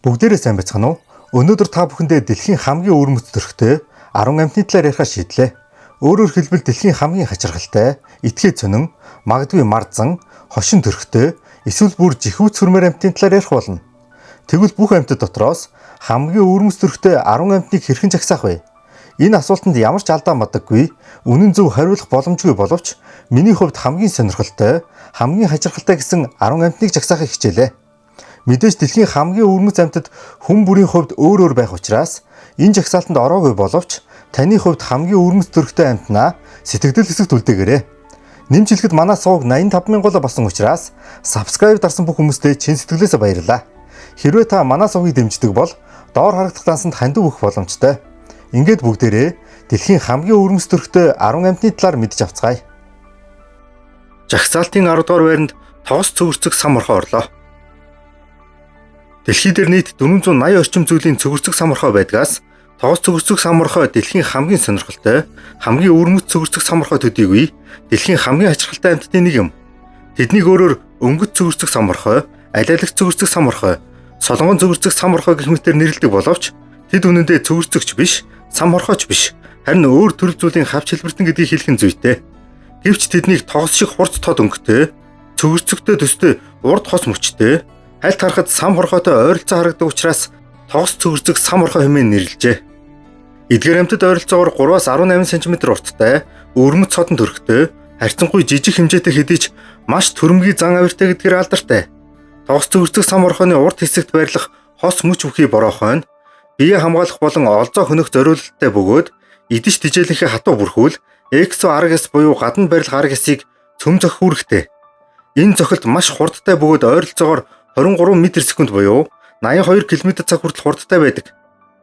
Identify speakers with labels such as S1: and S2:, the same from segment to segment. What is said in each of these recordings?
S1: Бүгдээрээ сайн байцгаана уу? Өнөөдөр та бүхэндээ дэлхийн хамгийн өвөрмөц төрхтэй 10 амьтны талаар ярихаар шийдлээ. Өөрөөр хэлбэл дэлхийн хамгийн хачирхалтай, этгээд цонин, магадгүй марзан, хошин төрхтэй, эсвэл бүр жихүүц хүрмээр амьтны талаар ярих болно. Тэгвэл бүх амьтад дотроос хамгийн өвөрмөц төрхтэй 10 амьтныг хэрхэн жагсаах вэ? Энэ асуултанд ямар ч алдаа мадаггүй, үнэн зөв хариулах боломжгүй боловч миний хувьд хамгийн сонирхолтой, хамгийн хачирхалтай гэсэн 10 амьтныг жагсаахыг хичээлээ. Мэдээж дэлхийн хамгийн өвөрмөц амьтад хүн бүрийн хувьд өөр өөр байх учраас энэ жагсаалтанд ороогүй боловч таны хувьд хамгийн өвөрмөц төрхтэй амьтнаа сэтгэгдэл хэсэгт үлдээгээрэй. Нэмж хэлэхэд манай суваг 85 мянган болсон учраас subscribe дарсан бүх хүмүүстээ чин сэтгэлээсээ баярлалаа. Хэрвээ та манай сувгийг дэмждэг бол доор харагдах дансанд хандив өгөх боломжтой. Ингээд бүгдээрээ дэлхийн хамгийн өвөрмөц төрхтэй 10 амьтны талаар мэдэж авцгаая. Жагсаалтын 10 дугаар байранд тогос цөгөрцөг сам орхоо орлоо. Дэлхий дээр нийт 480 орчим зүйлийн цөгөрцөг сам орхой байдгаас тогос цөгөрцөг сам орхой дэлхийн хамгийн сонирхолтой, хамгийн өвөрмөц цөгөрцөг сам орхой төдийгүй дэлхийн хамгийн хачирхалтай амьтдын нэг юм. Тэднийг өөрөөр өнгөт цөгөрцөг сам орхой, алиалагч цөгөрцөг сам орхой, солонгон цөгөрцөг сам орхой гэх мэтээр нэрлэдэг боловч тэд үнэндээ цөгөрцөгч биш, сам орхойч биш. Харин өөр төрөл зүйлийн хавч хэлбэртэн гэдгийг хэлэх нь зүйтэй. Гэвч тэднийг тогос шиг хурц тод өнгөтэй, цөгөрцөгтэй төстэй урд хос мөчтэй, хальт харахад сам хорхойтой ойролцоо харагдаг учраас тогос цөгөрцөг сам хорхой хэмээн нэрлэжээ. Эдгээр амьтад ойролцоогоор 3-аас 18 см урттай, өвөрмөц содон төрхтэй, харьцангуй жижиг хэмжээтэй хэдий ч маш төрөмгий зан авиртай гэдгээр алдартай. Тогос цөгөрцөг сам хорхойны урд хэсэгт байрлах хос мөч бүхий бороохой нь бие хамгаалах болон олзоо хөнөх зориулалттай бөгөөд идэж тижээлэнхээ хатуу бүрхүүл эксо арга эс буюу гадна байрлах арга эсийг цөм зохих үүрэгтэй. Энэ зохилт маш хурдтай бөгөөд ойролцоогоор 23 м/секунд буюу 82 км/цаг хүртэл хурдтай байдаг.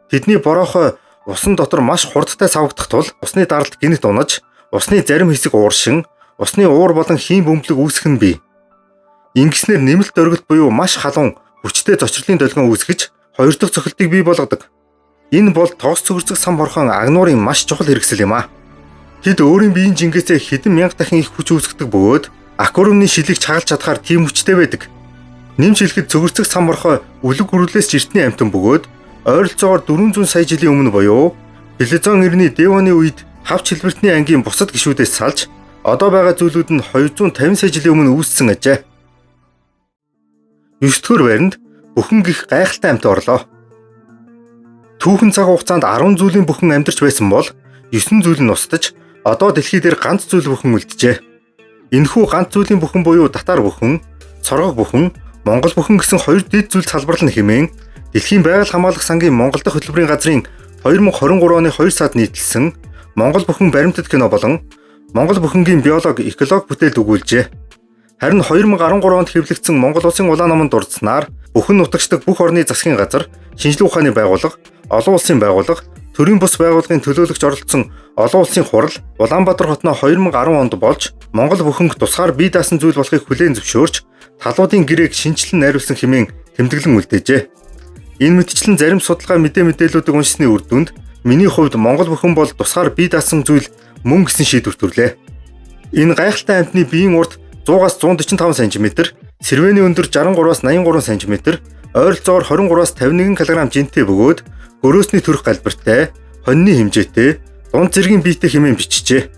S1: Тэдний бороохой усан дотор маш хурдтай савагдах тул усны даралт гэнэт унаж, усны зарим хэсэг ууршин, усны уур болон хийн бөмбөлөг үүсгэх нь бий. Ингэснээр нэмэлт дөргөлт буюу маш халуун хүчтэй зочирлын долгион үүсгэж, хоёр дахь цохилтыг бий болгодог. Энэ бол тогос цөгөрцөг сам хорхон агнуурын маш чухал хэрэгсэл юм а. Тэд өөрийн биеийн жингээсээ хэдэн мянга дахин их хүч үүсгэдэг бөгөөд аквариумны шилийг чагалж чадахаар тийм хүчтэй байдаг. Нэмж хэлэхэд цөгөрцөг сам орхой үлэг гүрлээс ч эртний амьтан бөгөөд ойролцоогоор 400 сая жилийн өмнө буюу Палеозон эртний Девоны үед хавч хэлбэртний ангийн бусад гишүүдээс салж одоо байгаа зүйлүүд нь 250 сая жилийн өмнө үүссэн ажээ. 9 дугаар байранд бүхэн гих гайхалтай амьтан орлоо. Түүхэн цаг хугацаанд 10 зүйлийн бүхэн амьдарч байсан бол 9 зүйл нь устж одоо дэлхий дээр ганц зүйл бүхэн үлджээ. Энэхүү ганц зүйлийн бүхэн буюу татар бүхэн, соргог бүхэн, Монгол бүхэн гэсэн хоёр дэд зүйл салбарлана хэмээн Дэлхийн байгаль хамгаалах сангийн Монгол дахь хөтөлбөрийн газрын 2023 оны 2 сард нийтэлсэн Монгол бүхэн баримтат кино болон Монгол бүхэнгийн биолог, эколог бүтээлд өгүүлжээ. Харин 2013 онд хэвлэгдсэн Монгол Улсын улаан номонд дурдсанаар бүхэн нутагшдаг бүх орны засгийн газар, шинжлэх ухааны байгууллага, олон улсын байгууллага, төрийн бус байгууллагын төлөөлөгч оролцсон олон улсын хурал Улаанбаатар хотноо 2010 онд болж Монгол бүхэнг тусгаар бие даасан зүйл болохыг хүлээн зөвшөөрч талуудын гэрээг шинэчлэн найруулсан хэмээн тэмдэглэн үлдээжээ. Энэ мэтчлэн зарим судалгаа мэдээллүүдийг уншсны үр дүнд миний хувьд Монгол бүхэн бол тусгаар бие даасан зүйл мөн гэсэн шийдвэр төрлөө. Энэ гайхалтай амьтны биеийн урт 100-аас 145 см, сэрвэний өндөр 63-аас 83 см, ойролцоогоор 23-аас 51 кг жинтэй бөгөөд гөрөөсний төрх галбиртай, хоньны хэмжээтэй, дунд зэргийн биетэй хэмээн бичжээ.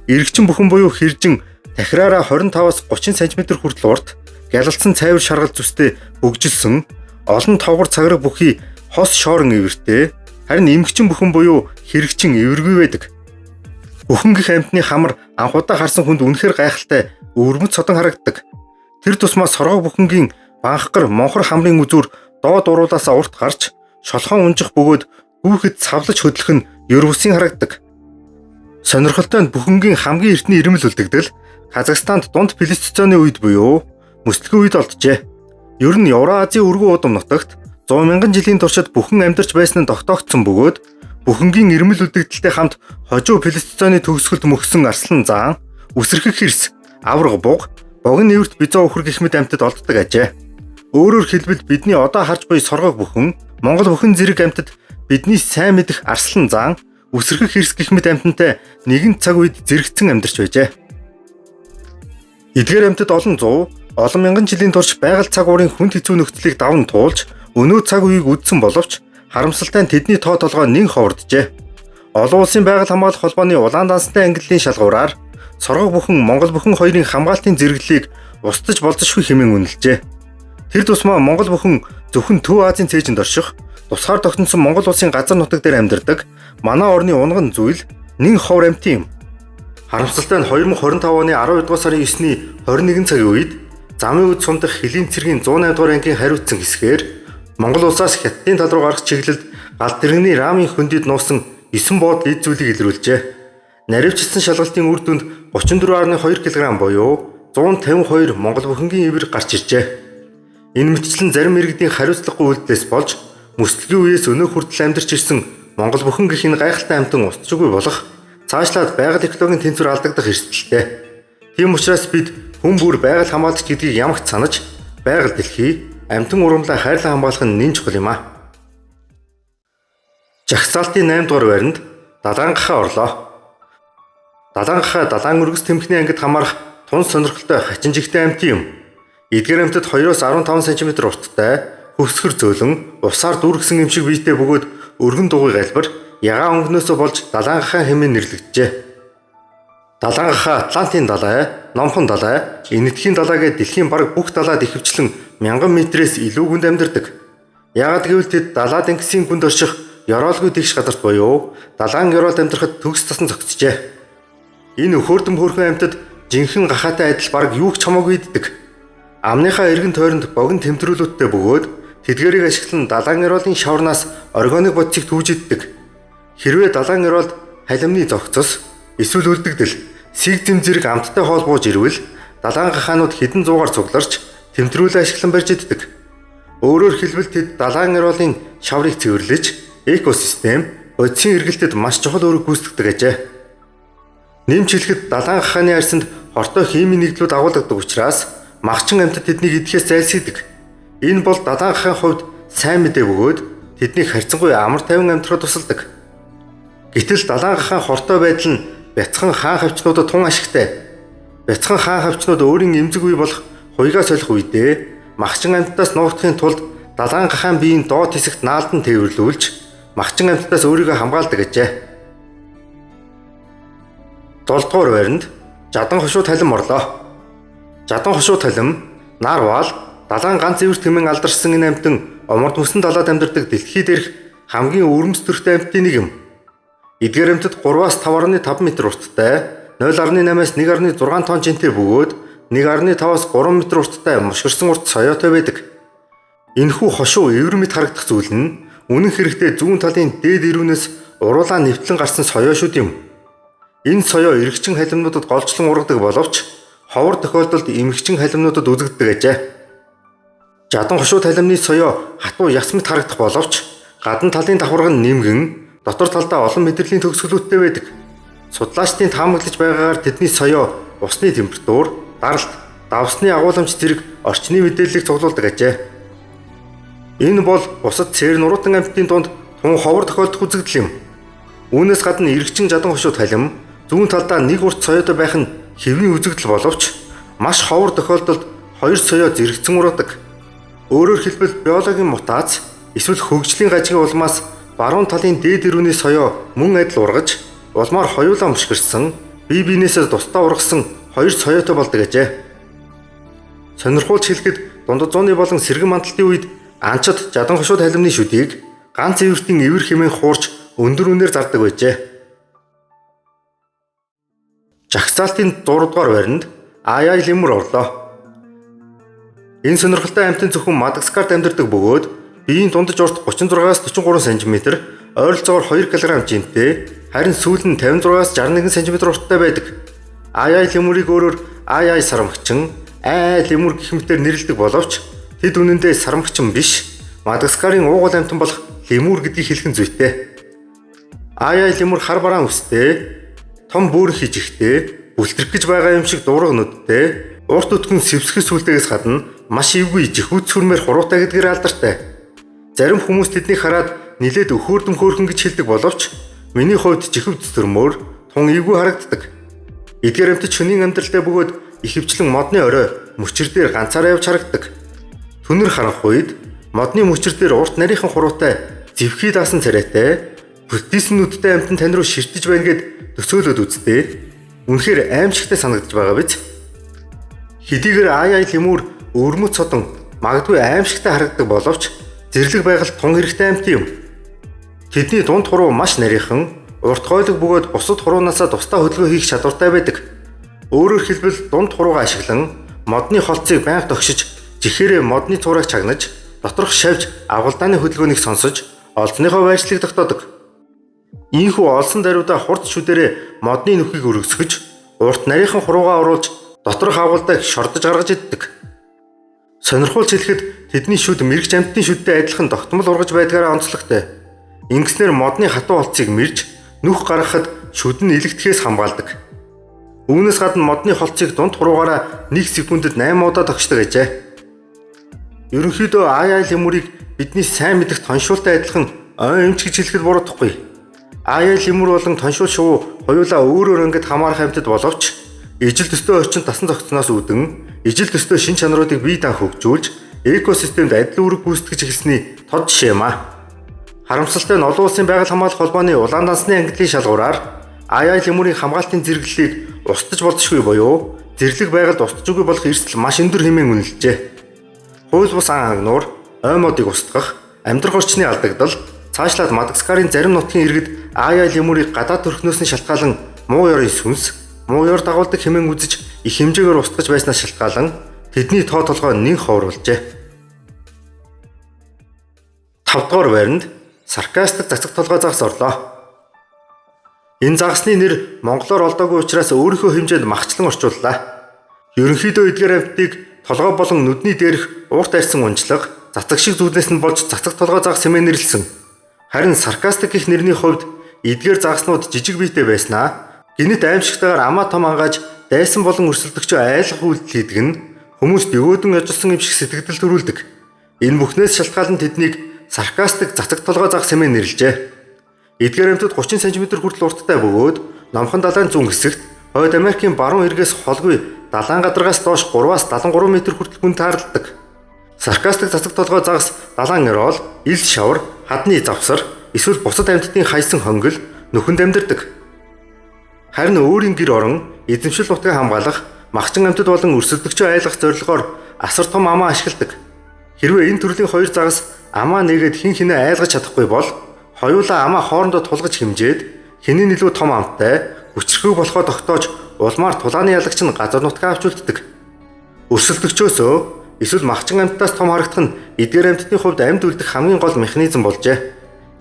S1: Эрэгчин бүхэн буюу хэржин тахираараа 25-аас 30 см хүртэл урт, гялалцсан цайвар шаргал зүстэй бөгжилсөн, олон тавгар цаграг бүхий хос шоорон эвэртэй, харин эмгчин бүхэн буюу хэрэгчин эвэргүй байдаг. Бүхэн гэх амьтны хамар анх удаа харсан хүнд үнэхээр гайхалтай өвөрмөц содон харагддаг. Тэр тусмаа соргог бүхэнгийн банхгар монхор хамрын үзүүр доод уруулаасаа урт гарч шолхон унжих бөгөөд гүйхэд савлаж хөдлөх нь ер бусын харагддаг. Сонирхолтой нь бүхэнгийн хамгийн эртний ирмэл үлдэгдэл Казахстанд дунд Плейстоцены үед буюу мөслөгийн үед олджээ. Ер нь Евразийн өргөн уудам нутагт 100 мянган жилийн туршид бүхэн амьдарч байсан нь тогтоогдсон бөгөөд бүхэнгийн ирмэл үлдэгдэлтэй хамт хожуу Плейстоцены төгсгөлд мөхсөн арслан заан, үсрэхэх хэрс, аварга буг, богино эвэрт бизоо үхэр гэх мэт амьтад олддог ажээ. Өөрөөр хэлбэл бидний одоо харж буй соргог бүхэн, Монгол бүхэн зэрэг амьтад бидний сайн мэдэх арслан заан, үсрэхэх хэрс гэх мэт амьтантай нэгэн цаг үед зэрэгцэн амьдарч байжээ. Эдгээр амьтад олон зуун, олон мянган жилийн турш байгаль цаг уурын хүнд хэцүү нөхцөлийг даван туулж өнөө цаг үеийг үдсэн боловч харамсалтай нь тэдний тоо толгой нэн ховорджээ. Олон улсын байгаль хамгаалах холбооны улаан данстай ангиллын шалгуураар соргог бүхэн Монгол бүхэн хоёрын хамгаалтын зэрэглэлийг устдаж болзошгүй хэмээн үнэлжээ. Тэр тусмаа Монгол бүхэн зөвхөн Төв Азийн цээжинд орших тусгаар тогтносон Монгол улсын газар нутаг дээр амьдардаг манай орны унган зүйл нэн ховор амьтан юм. Харамсалтай нь 2025 оны 12 дугаар сарын 9-ний 21 цагийн үед замын үд сум дахь хөлийн цэргийн 108 дугаар ангийн хариуцсан хэсгээр Монгол улсаас Хятадын тал руу гарах чиглэлд галт тэрэгний рамын хөндөд нуусан 9 буудал эд зүйлийг илрүүлжээ. Наривчилсан шалгалтын үр дүнд 34.2 кг буюу 152 Монгол бүхэнгийн ивэр гарч иржээ. Энэ мэтчлэн зарим иргэдийн хариуцлагагүй үйлдэлээс болж мөслөгийн үеэс өнөө хүртэл амьдарч ирсэн Монгол бүхэн гэх энэ гайхалтай амьтан устжгүй болох цаашлаад байгаль экологийн тэнцвэр алдагдах эрсдэлтэй. Тийм учраас бид хүн бүр байгаль хамгаалагч гэдгийг ямагт санаж байгаль дэлхий амьтан ургамлаа хайрлан хамгаалах нь нэн чухал юм аа. Жагсаалтын 8 дугаар байранд далайн гахаа орлоо. Далайн гахаа далайн өргөс тэмхний ангид хамаарах тун сонирхолтой хачин жигтэй амьтан юм. Эдгээр амьтад 2-15 см урттай, хөвсгөр зөөлөн, усаар дүүргэсэн юм шиг биетэй бөгөөд өргөн дугуй галбар ягаан өнгөнөөсөө болж далайн гахаа хэмээн нэрлэгджээ. Далайн гахаа Атлантын далай, Номхон далай, Энэтхийн далай гээд дэлхийн бараг бүх далайд ихэвчлэн 1000 метрээс илүү гүнд амьдардаг. Яагаад гэвэл тэд далаа тэнгисийн гүнд орших ёроолгүй тэгш газарт буюу далайн ёроолд амьдрахад төгс тасан зогсжээ. Энэ өхөөрдөм хөөрхөн амьтад жинхэнэ гахаатай адил бараг юу ч хамаагүй иддэг. Амныхаа эргэн тойронд богино тэмтрүүлүүдтэй бөгөөд тэдгээрийг ашиглан далайн ёроолын шаврнаас органик бодисыг түүж иддэг. Хэрвээ далайн ёроолд халимны зохицос эсвэл үлдэгдэл, сиг зэм зэрэг амттай хоол бууж ирвэл далайн гахаанууд хэдэн зуугаар цугларч тэмтрүүлээ ашиглан барьж иддэг. Өөрөөр хэлбэл тэд далайн ёроолын шаврыг цэвэрлэж экосистем бодисын эргэлтэд маш чухал үүрэг гүйцэтгэдэг ажээ. Нэмж хэлэхэд далайн гахааны арьсанд хортой химийн нэгдлүүд агуулгадаг учраас махчин амьтад тэднийг идэхээс зайлсхийдэг. Энэ бол далайн гахаан хувьд сайн мэдээ бөгөөд тэднийг харьцангуй амар тайван амьдрахад тусалдаг. Гэтэл далайн гахаан хортой байдал нь бяцхан хаан хавчнуудад тун ашигтай. Бяцхан хаан хавчнууд өөрийн эмзэг үе болох хуйгаа солих үедээ махчин амьтдаас нуугдахын тулд далайн гахаан биеийн доод хэсэгт наалдан тээвэрлүүлж махчин амьтдаас өөрийгөө хамгаалдаг ажээ. 7 дугаар байранд жадан хошуу талим орлоо. Жадан хошуу талим, нарвал, далайн ганц эвэрт хэмээн алдаршсан энэ амьтан оморд мөсөн далайд амьдардаг дэлхий дээрх хамгийн өвөрмөц төрхтэй амьтдын нэг юм. Эдгээр амьтад 3-аас 5.5 м урттай, 0.8-аас 1.6 тонн жинтэй бөгөөд 1.5-аас 3 м урттай мушгирсан урт соёотой байдаг. Энэхүү хошуу эвэр мэт харагдах зүйл нь үнэн хэрэгтээ зүүн талын дээд эрүүнээс уруулаа нэвтлэн гарсан соёо шүд юм. Энэ соёо эрэгчин халимнуудад голчлон ургадаг боловч ховор тохиолдолд эмэгчин халимнуудад үзэгддэг ажээ. Жадан хошуу талимны соёо хатуу яс мэт харагдах боловч гадна талын давхарга нь нэмгэн дотор талдаа олон мэдрэлийн төгсгөлүүдтэй байдаг. Судлаачдын таамаглаж байгаагаар тэдний соёо усны температур, даралт, давсны агууламж зэрэг орчны мэдээллийг цуглуулдаг ажээ. Энэ бол бусад цээр нуруутан амьтдын дунд тун ховор тохиолдох үзэгдэл юм. Үүнээс гадна эрэгчин жадан хошуу талим зүүн талдаа нэг урт соёотой байх нь хэвийн үзэгдэл боловч маш ховор тохиолдолд хоёр соёо зэрэгцэн ургадаг. Өөрөөр хэлбэл биологийн мутац эсвэл хөгжлийн гажигын улмаас баруун талын дээд эрүүний соёо мөн адил ургаж улмаар хоёулаа мушгирсан бие биенээсээ тусдаа ургасан хоёр соёотой болдог ажээ. Сонирхуулж хэлэхэд дундад зууны болон сэргэн мандалтын үед анчид жадан хошуу талимны шүдийг ганц эвэртийн эвэр хэмээн хуурч өндөр үнээр зардаг байжээ. Жагсаалтын 6 дугаар байранд аяа лемур орлоо. Энэ сонирхолтой амьтан зөвхөн Мадагаскарт амьдардаг бөгөөд биеийн дундаж урт 36-аас 43 см, ойролцоогоор 2 кг жинтэй, харин сүүл нь 56-аас 61 см урттай байдаг. Аяа лемурийг өөрөөр аяа сармагчин, аа лемур гэх мэтээр нэрлэдэг боловч тэд үнэндээ сармагчин биш, Мадагаскарын уугуул амьтан болох лемур гэдгийг хэлэх нь зүйтэй. Аяа лемур хар бараан үстэй, том бөөрөнхий жихтэй, бүлтрэх гэж байгаа юм шиг дуурга нүдтэй, урт өтгөн сэвсгэл сүлтэйгээс гадна маш эвгүй жихүүд сүрмээр хуруутай гэдгээр алдартай. Зарим хүмүүс тэднийг хараад нилээд өхөөрдөм хөөрхөн гэж хэлдэг боловч миний хувьд жихэв зүтэрмөр тун эвгүй харагддаг. Эдгээр амьтад шөнийн амьдралтай бөгөөд ихэвчлэн модны орой мөчир дээр ганцаараа явж харагддаг. Түнэр харанх үед Модны мөчр дээр урт нарийнхан хуруутай зэвхий даасан царайтай бүлтийсэн нүдтэй амьтан тань руу ширтэж байна гэд төсөөлөд үзтээ. Үнэхээр аимшигтай санагдаж байгаа биз? Хэдийгээр ай ай лемур өвөрмөц содон магадгүй аимшигтай харагддаг боловч зэрлэг байгальд тун хэрэгтэй амьтан юм. Тэдний дунд хуруу маш нарийнхан, урт гойлог бөгөөд бусад хуруунаасаа тусдаа хөдөлгөөн хийх чадвартай байдаг. Өөрөөр хэлбэл дунд хуруугаа ашиглан модны холцыг байнга тогшиж, жихээрээ модны цуурыг чагнаж, доторх шавж авгалдааны хөдөлгөөнийг сонсож олзныхоо байршлыг тогтоодог. Ийхүү олсон даруйдаа хурц шүдэрээ модны нүхийг өргөсгөж, урт нарийнхан хуруугаа оруулж доторх авгалдааг шордож гаргаж иддэг. Сонирхуулж хэлэхэд тэдний шүд мэрэгч амьтны шүдтэй адилхан тогтмол ургаж байдгаараа онцлогтой. Ингэснээр модны хатуу олцыг мэрж нүх гаргахад шүд нь илэгдэхээс хамгаалдаг. Үүнээс гадна модны холцыг дунд хуруугаараа 1 секундэд 8 удаа тогшдог ажээ. Ерөнхийдөө ай ай лемурийг бидний сайн мэдэх тоншуултай адилхан ой эмч гэж хэлэхэд буруудахгүй. Ай ай лемур болон тоншуул шувуу хоёулаа өөр өөр ангид хамаарах амьтад боловч ижил төстэй орчин тасан зогцсоноос үүдэн ижил төстэй шин чанаруудыг бие даан хөгжүүлж экосистемд адил үүрэг гүйцэтгэж эхэлсний тод жишээ юм аа. Харамсалтай нь олон улсын байгаль хамгаалах холбооны улаан дансны ангиллын шалгуураар ай ай лемурийн хамгаалтын зэрэглэлийг устж болзошгүй буюу зэрлэг байгальд устж үгүй болох эрсдэл маш өндөр хэмээн үнэлжээ. Хууль бус ан агнуур, ой модыг устгах, амьдрах орчны алдагдал, цаашлаад Мадагаскарын зарим нутгийн иргэд ай ай лемурийг гадаад төрхнөөс нь шалтгаалan муу ёрын сүнс, муу ёр дагуулдаг хэмээн үзэж их хэмжээгээр устгаж байснаас шалтгаалan тэдний тоо толгой нэн ховруулжээ. 5 дугаар байранд саркастик цацаг толгой загас орлоо. Энэ загасны нэр монголоор олдоогүй учраас өөрийнхөө хэмжээнд махчлан орчууллаа. Ерөнхийдөө эдгээр амьтдыг толгой болон нүдний дээрх урт арьсан унжлага, цацаг шиг зүйлээс нь болж цацаг толгой загас хэмээн нэрлэсэн. Харин саркастик гэх нэрний хувьд эдгээр загаснууд жижиг биетэй байснаа гинэт аимшигтайгаар амаа том ангааж дайсан болон өрсөлдөгчөө айлгах үйлдэл хийдэг нь хүмүүст өгөөдөн ажилласан юм шиг сэтгэгдэл төрүүлдэг. Энэ бүхнээс шалтгаалan тэднийг саркастик цацаг толгой загас хэмээн нэрлэжээ. Эдгээр амьтад 30 см хүртэл урттай бөгөөд номхон далайн зүүн хэсэгт Хойд Америкийн баруун эргээс холгүй далайн гадаргаас доош 3-аас 73 м хүртэл хүн таарладаг. Саркастик цацаг толгой загас далайн ёроол, ил шавар, хадны завсар, эсвэл бусад амьтдын хайсан хонгил нүхэнд амьдардаг. Харин өөрийн гэр орон, эзэмшил нутгийг хамгаалах, махчин амьтад болон өрсөлдөгчөө айлгах зорилгоор асар том амаа ашигладаг. Хэрвээ энэ төрлийн хоёр загас амаа нээгээд хэн хинээ айлгаж чадахгүй бол хоёулаа амаа хоорондоо тулгаж хэмжээд хэний илүү том амттай хүчрхэг болохоо тогтоож улмаар тулааны ялагч нь газар нутгаа авч үлддэг. Өрсөлдөгчөөсөө эсвэл махчин амьтдаас том харагдах нь эдгээр амьтдын хувьд амьд үлдэх хамгийн гол механизм болжээ.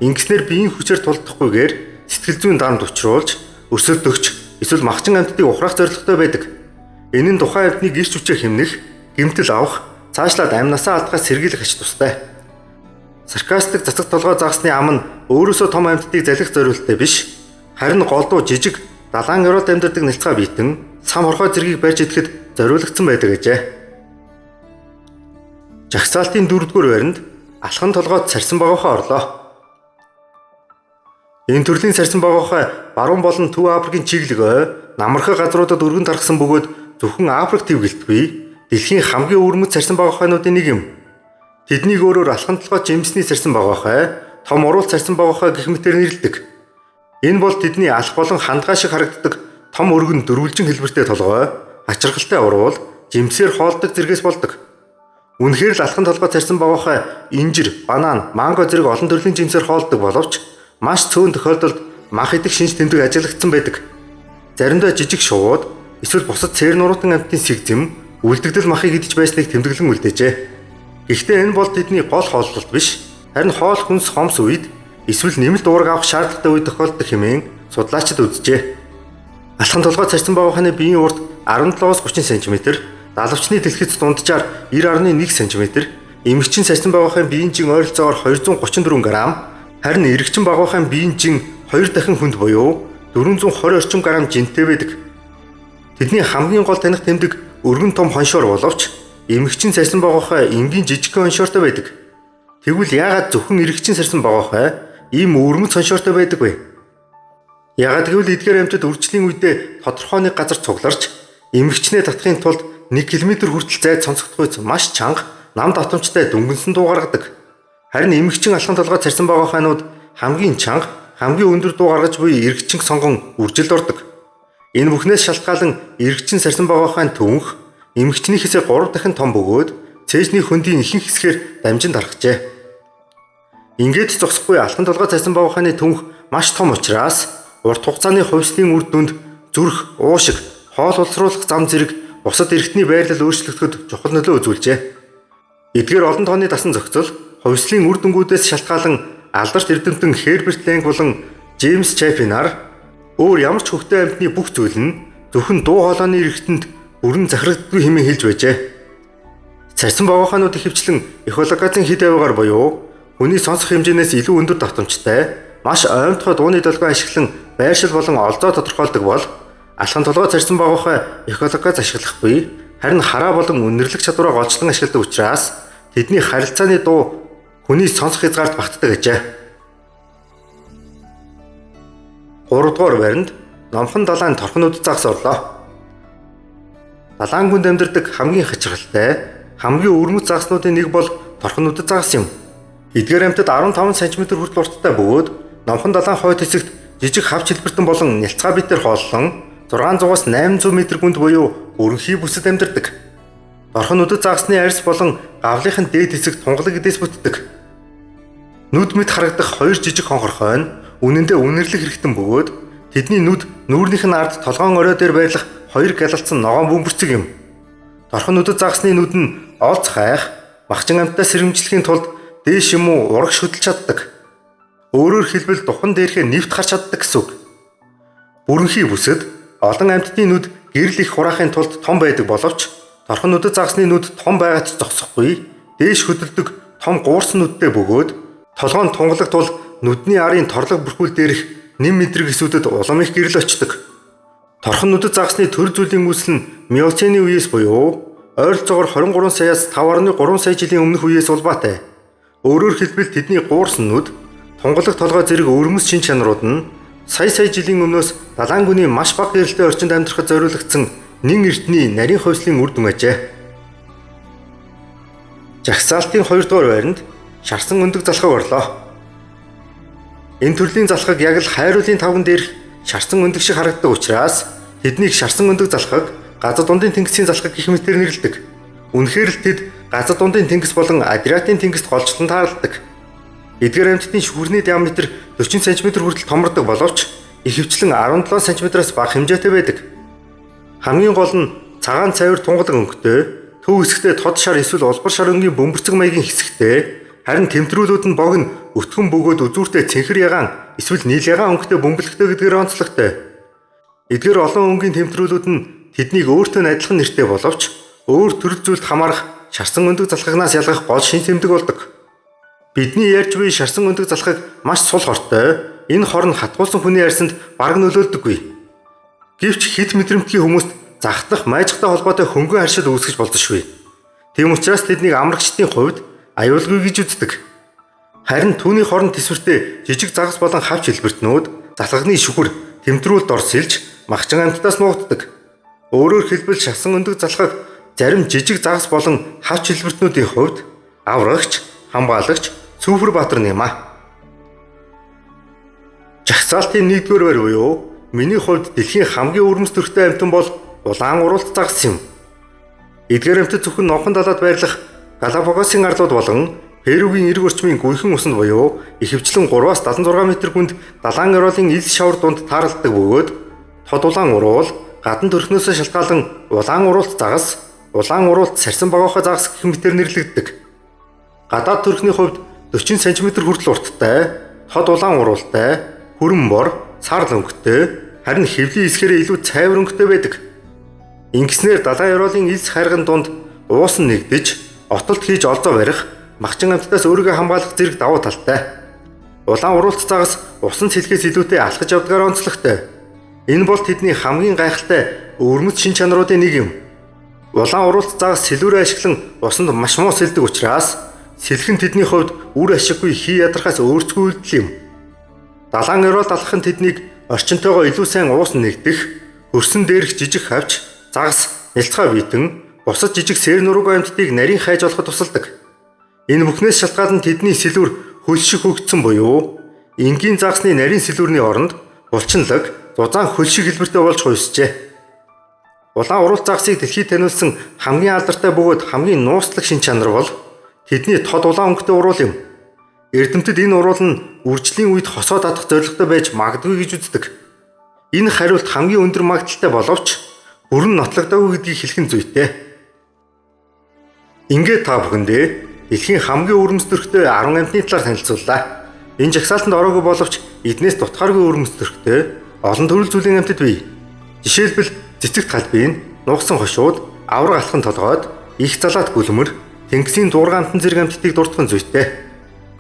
S1: Ингэснээр биеийн хүчээр тулдахгүйгээр сэтгэл зүйн дарамт учруулж өрсөлдөгч эсвэл махчин амьтдыг ухраах зорилготой байдаг. Энэ нь тухайн амьтныг эрч хүчээр хэмнэх, гэмтэл авах, цаашлаад амнасаа алдахаас сэргийлэх ач тустай. Саркастик цацаг толгой загасны ам нь өөрөөсөө том амьтдыг залхих зорилттой биш, харин голдуу жижиг далайн ёроолд амьдардаг нялцгай биетэн сам хорхой зэргийг барьж идэхэд зориулагдсан байдаг гэжээ. Жагсаалтын 4-р байранд алхан толгойд сарсан богоохой орлоо. Энэ төрлийн сарсан богоохой баруун болон Төв Африкийн чиглэг ой, намархай газруудад өргөн тархсан бөгөөд зөвхөн Африк твгэлтгүй дэлхийн хамгийн өвөрмөц сарсан богоохойнуудын нэг юм. Тэднийг өөрөөр алхан толгой жимсний сарсан богоохой, том уруул сарсан богоохой гэх мэтээр нэрлэдэг. Энэ бол тэдний алх болон хандгай шиг харагддаг том өргөн дөрвөлжин хэлбэртэй толгой, ачиргалтай уруул, жимсээр хоолдог зэргээс болдог. Үнэхээр л алхан толгой царсан богоохой инжир, банан, манго зэрэг олон төрлийн жимсээр хоолдог боловч маш цөөн тохиолдолд мах идэх шинж тэмдэг ажиглагдсан байдаг. Заримдаа жижиг шувууд эсвэл бусад цээр нуруутан амьтдын сэгзэм, үлдэгдэл махыг идэж байсныг тэмдэглэн үлдээжээ. Гэхдээ энэ бол тэдний гол хооллолт биш. Харин хоол хүнс хомс үед эсвэл нэмэлт уураг авах шаардлагатай үед тохиолддог хэмээн судлаачид үзжээ. Алхан толгой царсан богоохны биеийн урт 17-оос 30 см, далавчны дэлгэц дунджаар 90.1 см, эмэгчин сарсан богоохын биеийн жин ойролцоогоор 234 г, харин эрэгчин богоохын биеийн жин 2 дахин хүнд буюу 420 орчим грамм жинтэй байдаг. Тэдний хамгийн гол таних тэмдэг өргөн том хоншоор боловч эмэгчин сарсан богоохой энгийн жижигхэн хоншоортой байдаг. Тэгвэл яагаад зөвхөн эрэгчин сарсан богоохой ийм өвөрмөц хоншоортой байдаг вэ? Яагаад гэвэл эдгээр амьтад үржлийн үедээ тодорхой нэг газар цугларч эмэгчнээ татахын тулд 1 км хүртэл зайд сонсогдохуйц маш чанга нам давтамжтай дүнгэнсэн дуу гаргадаг. Харин эмэгчин алхан толгой царсан богоохойнууд хамгийн чанга, хамгийн өндөр дуу гаргаж буй эргэчинг сонгон үржилд ордог. Энэ бүхнээс шалтгаалan эргэчин сарсан богоохойн түнх эмэгчнийхээсээ 3 дахин том бөгөөд цээжний хөндийн ихэнх хэсгээр дамжин тархжээ. Ингээд зогсохгүй алхан толгой царсан богоохойны түнх маш том учраас урт хугацааны хувьслын үр дүнд зүрх, уушиг, хоол боловсруулах зам зэрэг бусад эрхтний байрлал өөрчлөгдөхөд чухал нөлөө үзүүлжээ. Эдгээр олон тооны дасан зохицол хувьслын үр дүнгуудээс шалтгаалan алдарт эрдэмтэн Херберт Лэнг болон Джеймс Чапинаар өөр ямар ч хөхтэй амьтны бүх зүйл нь зөвхөн дуу хоолойны эрхтэнд бүрэн захирагддаггүй хэмээн хэлж байжээ. Царсан богоохойнууд ихэвчлэн эхолокацийн хэд авигаар буюу хүний сонсох хэмжээнээс илүү өндөр давтамжтай маш оймтгой дууны долгион ашиглан байршил болон олзоо тодорхойлдог бол алхан толгой царсан богоохой эхолокац ашиглахгүй харин хараа болон үнэрлэх чадвараа голчлон ашигладаг учраас тэдний харилцааны дуу хүний сонсох хязгаарт багтдаг ажээ. 3 дугаар байранд Номхон далайн торхон нүд загас орлоо. Далайн гүнд амьдардаг хамгийн хачирхалтай, хамгийн өвөрмөц загаснуудын нэг бол торхон нүдэт загас юм. Эдгээр амьтад 15 см хүртэл урттай бөгөөд Номхон далайн хойд хэсэгт жижиг хавч хэлбэртэн болон нялцгай битэр хооллон 600-аас 800 м гүнд буюу өрөнхий бүсэд амьдардаг. Торхон нүдэт загасны арьс болон гавлынх нь дээд хэсэг тунгалаг эдээс бүтдэг. Нүд мэд харагдах хоёр жижиг хонхорхой нь үнэндээ үнэрлэх хэрэгтэн бөгөөд тэдний нүд нүүрнийх нь ард толгоон орой дээр байрлах хоёр гялалцсан ногоон бөмбөрцөг юм. Торхон нүдэт загасны нүд нь олз хайх, махчин амьтдаас сэрэмжлэхийн тулд дээш юм уу урагш хөдөлж чаддаг. Өөрөөр хэлбэл духан дээрхээ нэвт гарч чаддаг гэсэн үг. Бүрэнхий бүсэд олон амьтдын нүд гэрэл их хураахын тулд том байдаг боловч торхон нүдэт загасны нүд том байгаад ч зогсохгүй дээш хөдөлдөг том гуурсан нүдтэй бөгөөд толгойн тунгалаг тул нүдний арын торлог бүрхүүл дээрх нэм мэдрэг эсүүдэд улам их гэрэл очдог. Торхон нүдэт загасны төр зүйлийн үүсэл нь миоцены үеэс буюу ойролцоогоор 23 саяас 5.3 сая жилийн өмнөх үеэс улбаатай. Өөрөөр хэлбэл тэдний гуурсан нүд, тунгалаг толгой зэрэг өвөрмөц шин чанарууд нь сая сая жилийн өмнөөс далайн гүний маш бага гэрэлтэй орчинд амьдрахад зориулагдсан нэн эртний нарийн хувьслын үр дүн ажээ. Жагсаалтын 2 дугаар байранд шарсан өндөг залхаг орлоо. Энэ төрлийн залхаг яг л хайруулын тавган дээрх шарсан өндөг шиг харагддаг учраас тэднийг шарсан өндөг залхаг, газар дундын тэнгисийн залхаг гэх мэтээр нэрлэдэг. Үнэхээр л тэд газар дундын тэнгис болон Адриатын тэнгист голчлон тааралдаг. Эдгээр амьтдын шүхэрний диаметр 40 см хүртэл томордог боловч ихэвчлэн 17 см-аас бага хэмжээтэй байдаг. Хамгийн гол нь цагаан цайвар тунгалаг өнгөтэй, төв хэсэгтээ тод шар эсвэл улбар шар өнгийн бөмбөрцөг маягийн хэсэгтэй, харин тэмтрүүлүүд нь богино өтгөн бөгөөд үзүүртэй цэнхэр ягаан эсвэл нийл ягаан өнгөтэй бөмбөлөгтэй гэдгээр онцлогтой. Эдгээр олон өнгийн тэмтрүүлүүд нь тэднийг өөртөө нь адилхан нэртэй боловч өөр төрөл зүйлд хамаарах шарсан өндөг залхагнаас ялгах гол шин тэмдэг болдог. Бидний ярьж буй шарсан өндөг залхаг маш сул хортой. Энэ хор нь хатгуулсан хүний арьсанд бараг нөлөөлдөггүй. Гэвч хит мэдрэмтгий хүмүүст захтах майжгатай холбоотой хөнгөн харшил үүсгэж болзошгүй. Тийм учраас тэднийг амрагчдын хувьд аюулгүй гэж үздэг. Харин түүний хорон төсвөртэй жижиг загас болон хавч хэлбэртнүүд залхагны шүхэр тэмтрүүлд орсилж махчин амьтдаас нуугддаг. Өөрөөр хэлбэл шасан өндөг залхаг зарим жижиг загас болон хавч хэлбэртнүүдийн хувьд аврагч, хамгаалагч, Цүүфэр Баатар юм а. Жагсаалтын 1-р байр буюу миний хувьд дэлхийн хамгийн өвөрмөц төрхтэй амьтан бол улаан уруулт загас юм. Эдгээр амьтад зөвхөн Номхон далайд байрлах Галапагосын арлууд болон Перугийн эрг орчмын гүйхэн усанд буюу ихэвчлэн 3-аас 76 м гүнд далайн ороолын элс шавар дунд тааралддаг бөгөөд тод улаан уруул гадна төрхнөөсөө шалтгаалan улаан уруулт загас, улаан уруулт сарсан богоохой загас гэх мэтээр нэрлэгддэг. Гадаад төрхний хувьд 40 см хүртэл урттай, тод улаан уруултай, хүрэн бор, сар өнгөтэй, харин хөвлийн хэсгээрээ илүү цайвар өнгөтэй байдаг. Ингэснээр далайн ороолын элс хайрган дунд уус нь нэгдэж, отолт хийж олзоо барих, махчин амьтдаас өөрийгөө хамгаалах зэрэг давуу талтай. Улаан уруулт загас усан цэлхээс илүүтэй алхаж явдгаар онцлогтой. Энэ бол тэдний хамгийн гайхалтай өвөрмөц шин чанаруудын нэг юм. Улаан уруулт загас сэлүүрээ ашиглан усанд маш муу сэлдэг учраас сэлэх нь тэдний хувьд үр ашиггүй хий ядрахаас өөрцгүй үйлдэл юм. Далайн ороолд алхах нь тэднийг орчинтойгоо илүү сайн уус нэгдэх, хөрсөн дээрх жижиг хавч, загас, нялцгай биетэн, бусад жижиг сэр нуруугүй амьтдыг нарийн хайж олоход тусалдаг. Энэ бүхнээс шалтгаалan тэдний сэлүүр хөл шиг хөгжсөн буюу энгийн загасны нарийн сэлүүрний оронд булчинлаг, зузаан хөл шиг хэлбэртэй болж хуйсжээ. Улаан уруулт загасыг дэлхийд таниулсан хамгийн алдартай бөгөөд хамгийн нууцлаг шинж чанар бол тэдний тод улаан өнгөтэй уруул юм. Эрдэмтэд энэ уруул нь үржлийн үед хосоо татах зорилготой байж магадгүй гэж үздэг. Энэ хариулт хамгийн өндөр магадлалтай боловч бүрэн нотлогдоогүй гэдгийг хэлэх нь зүйтэй. Ингээд та бүхэндээ дэлхийн хамгийн өвөрмөц төрхтэй 10 амьтны талаар танилцууллаа. Энэ жагсаалтанд ороогүй боловч эднээс дутхааргүй өвөрмөц төрхтэй олон төрөл зүйлийн амьтад бий. Жишээлбэл цэцэгт галбийн, нугсан хошууд, авраг алхан толгойд, их залаат гүлмэр, тэнгисийн дурган амтан зэрэг амьтдыг дурдах нь зүйтэй.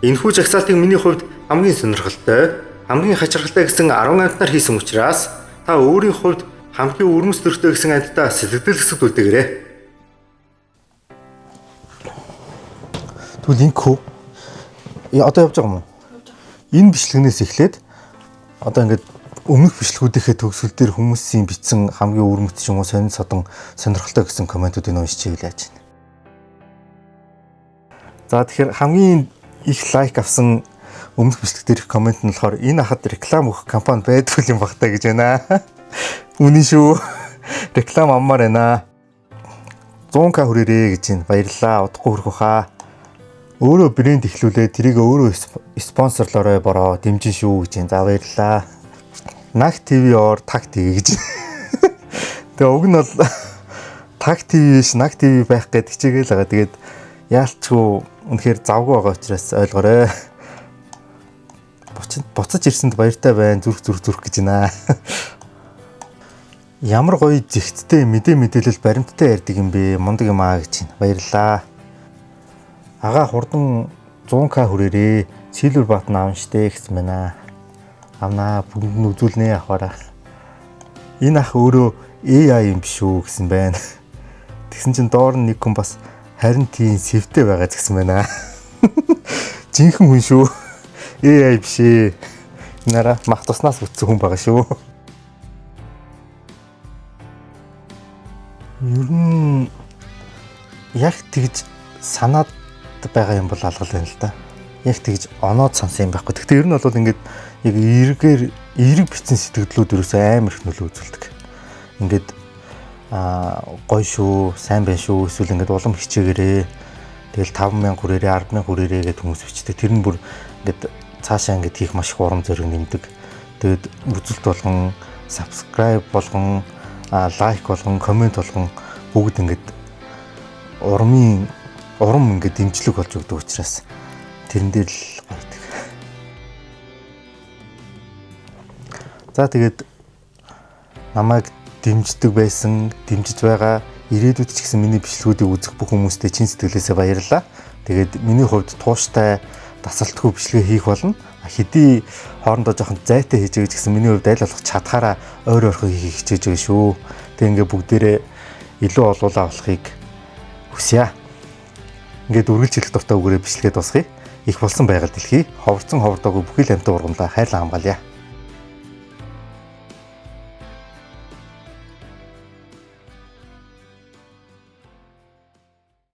S1: Энэхүү жагсаалтыг миний хувьд хамгийн сонирхолтой, хамгийн хачирхалтай гэсэн 10 амьтнаар хийсэн учраас та өөрийн хувьд хамгийн өвөрмөц төрхтэй гэсэн амьтдаа сэтгэгдэл хэсэгт үлдээгээрэй. Тэгвэл инкүү одоо явж байгаа юм уу? Энэ бичлэгнээс эхлээд одоо ингээд өмнөх бичлэгүүдийнхээ төгсгөл дээр хүмүүсийн бичсэн хамгийн өвөрмөц ч юм уу сонин содон сонирхолтой гэсэн комментуудыг уншчихъя яаж байна. За тэгэхээр хамгийн их лайк авсан өмнөх бичлэг дээрх коммент нь болохоор энэ хахад реклам өгөх компани байдгүй юм баг та гэж байна. Үнэн шүү. Реклам аммаар байна. 100к хүрээрээ гэж байна. Баярлалаа. Удахгүй хүрэх баха. Өөрөө брэнд эхлүүлээ. Тэрийг өөрөө спонсорлоорой бороо. Дэмжин шүү гэж байна. За баярлалаа. Наг ТV or Таг ТV гэж. Тэгээ уг нь бол Таг ТV биш, Наг ТV байх гээд хичээгээл байгаа. Тэгээд яалчгүй үнэхээр завгүй байгаа учраас ойлгоорой. Буцаж ирсэнд баяртай байна. Зүрх зүрх зүрх гэж байна. Ямар гоё зэгцтэй мэдээ мэдээлэл баримттай ярьдаг юм бэ? Мундаг юм аа гэж байна. Баярлалаа. Агаа хурдан 100к хүрээрээ. Silver button авна штэ гэсэн байна. Авнаа, бүгд нь үзүүлнэ авахаараа. Энэ ах өөрөө AI юм биш үү гэсэн байна. Тэгсэн чинь доор нь нэг хүн бас харин тийм сэвтэй байгаа гэсэн байна. Жинхэнэ хүн шүү. AI биш ээ. Нараа мах туснаас бүтсэн хүн байгаа шүү. Ер нь яг тэгж санаад байгаа юм бол алгал байна л да. Яг тэгж оноод сансан юм байхгүй. Гэхдээ ер нь бол ингээд яг эргээр эерэг бичсэн сэтгэлдлүүд ерөөсөө амар их нөлөө үзүүлдэг. Ингээд гоё шүү, сайн байна шүү, эсвэл ингээд улам хичээгээрээ. Тэгэл 5000 хүрээрээ, 10000 хүрээрээ гэд хүмүүс бичдэг. Тэр нь бүр ингээд цаашаа ингээд хийх маш их урам зориг нэмдэг. Тэгээд үзэлт болгон, subscribe болгон, лайк болгон, коммент болгон бүгд ингээд урам ингээд дэмжлэг болж өгдөг учраас тэрэн дээр л гоё. За тэгээд намайг дэмждэг байсан, дэмжиж байгаа ирээдүйд ч гэсэн миний бичлэгүүдийг үзэх бүх хүмүүстээ чин сэтгэлээсээ баярлалаа. Тэгээд миний хувьд тууштай дасалтгүй бичлэгээ хийх болно. Хэдий хоорондоо жоохон зайтай хийж байгаа ч гэсэн миний хувьд аль болох чадхаараа ойр ойрхон хийхийг хичээж байгаа шүү. Тэг ингээ бүгдээрээ илүү олуулаа болохыг хүсье. Ингээд үргэлж хэлэх дуртай үгээрээ бичлэгээ дуусгая. Их болсон байгаль дэлхий, ховорцсон ховордоогүй бүхий л амьтан ургамлаа хайрлан хамгаалъя.